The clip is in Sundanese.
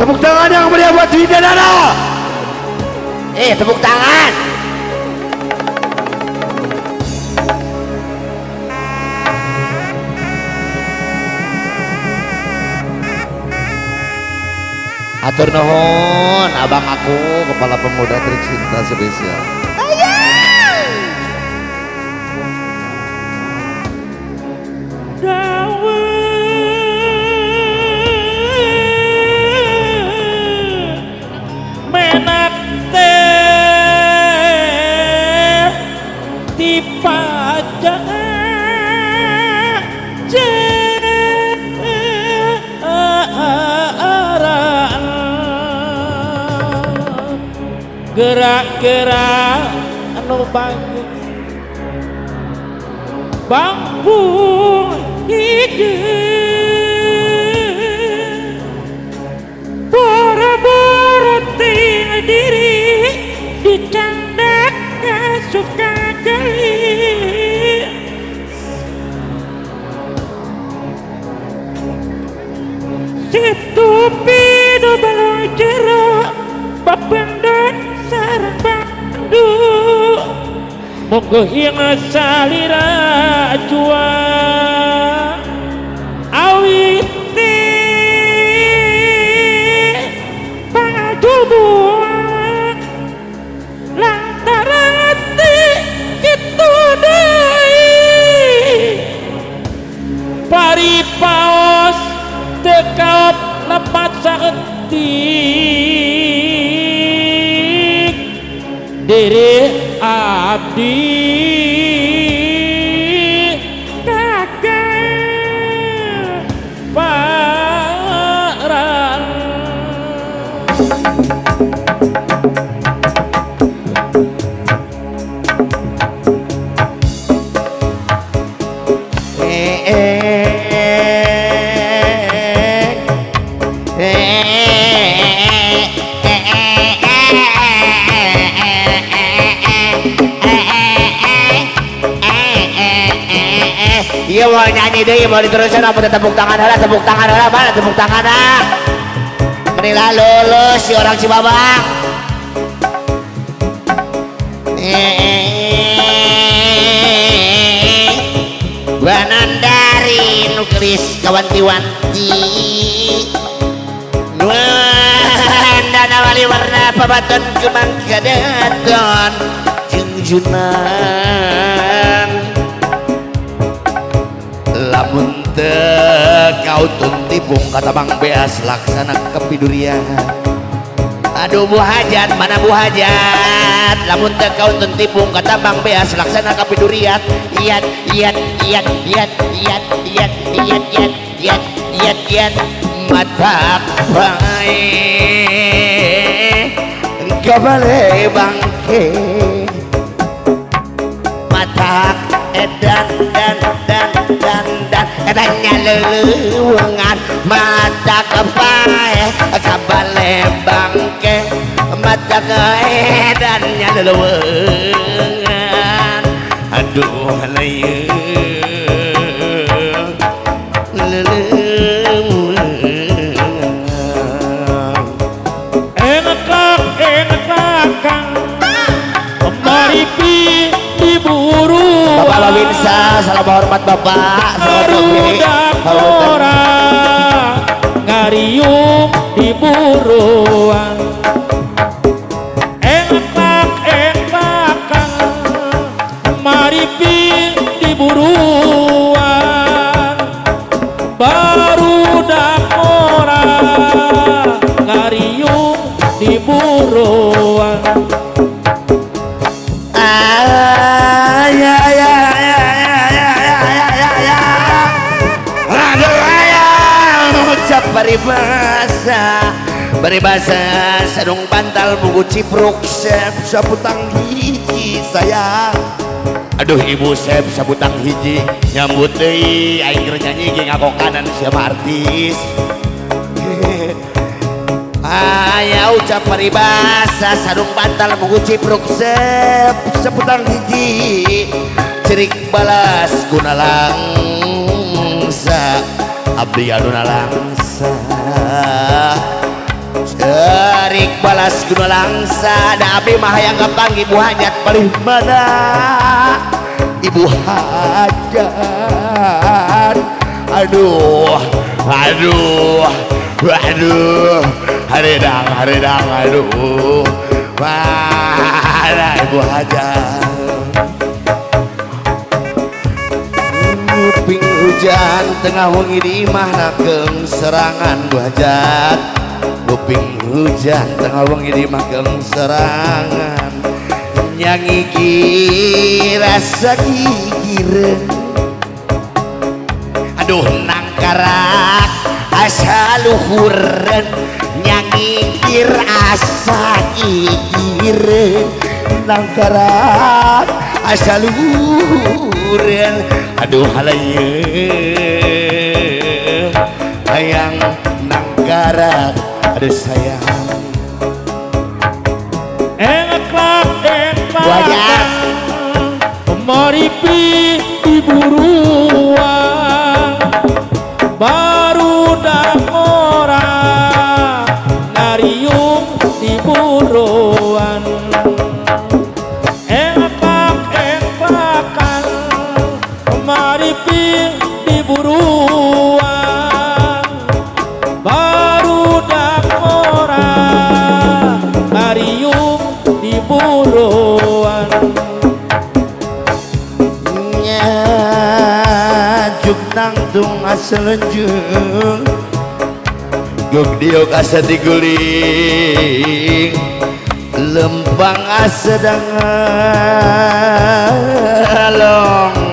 Tepuk tangan yang meriah buat Dinda Nana. Tepuk tangan. Atur nuhun abang aku kepala pemuda tercinta spesial. Menak teh dipajak gerak-gerak anu bagus bangku hidup boro-boro ting diri dicandak suka geli situ pidu balong jero bapendan sareng pandu monggo yang salira juang awite pangajubuan lantaran ati kitu deui pari paos teu kaop lepat saeutik diri abdi kakek paran. Iya mau nyanyi deh, mau diterusin apa tepuk tangan lah, tepuk tangan lah, mana tepuk tangan lah. Menilah lulus si orang Cibabang. Banandari nuklis kawanti-wanti. Nuandana wali warna pabaton kemang kadaton jengjunan. Lamun teu kautun tipung kata Bang Beas laksana kepidurian. Aduh Bu Hajat, mana Bu Hajat? Lamun teu kautun tipung kata Bang Beas laksana kepidurian. Iat iat iat iat iat iat iat iat iat iat iat matak bae kabale bangke matak edan dan dan dan dan edannya lelungan mata kepae kabale bangke mata keedannya lelungan. Aduh leuh lelungan enak enak kang maripi diburu. Bapak Babinsa, salam hormat Bapak. Barudak ora ngariung di buruan. Engklak engklakan maripi di buruan. Barudak ora ngariung di buruan. Paribasa paribasa sarung bantal buku cipruk sep saputang hiji saya. Aduh ibu sep saputang hiji nyambut deui aing keur nyanyi ge ngakokanan siapa artis. Aya ucap paribasa sarung bantal buku cipruk sep saputang hiji cerik balas guna langsa abdi anu nalangsa. alas gunalangsa da abdi mah hayang kapanggih Bu Hajat palih mana Ibu Hajat. Aduh aduh aduh haredang haredang aduh mana Ibu Hajat. Kuping hujan tengah wengi di imah nakeung serangan Bu Hajat. Kuping hujan tengah wengi di imah keung serangan nyangigi rasa gigireun. Aduh nangkarak asa luhureun nyangigir asa gigireun nangkarak asa luhureun. Aduh halayeung hayang nangkarak aduh sayang. Engklak Wajah. engklakan maripi diburuan barudak ngora ngariung diburuan. Engklak engklakan maripi diburuan barudak ngora ngariung diburuan. Nyajuk nangtung asa lenjung gug diuk asa diguling lempang asa dangalong.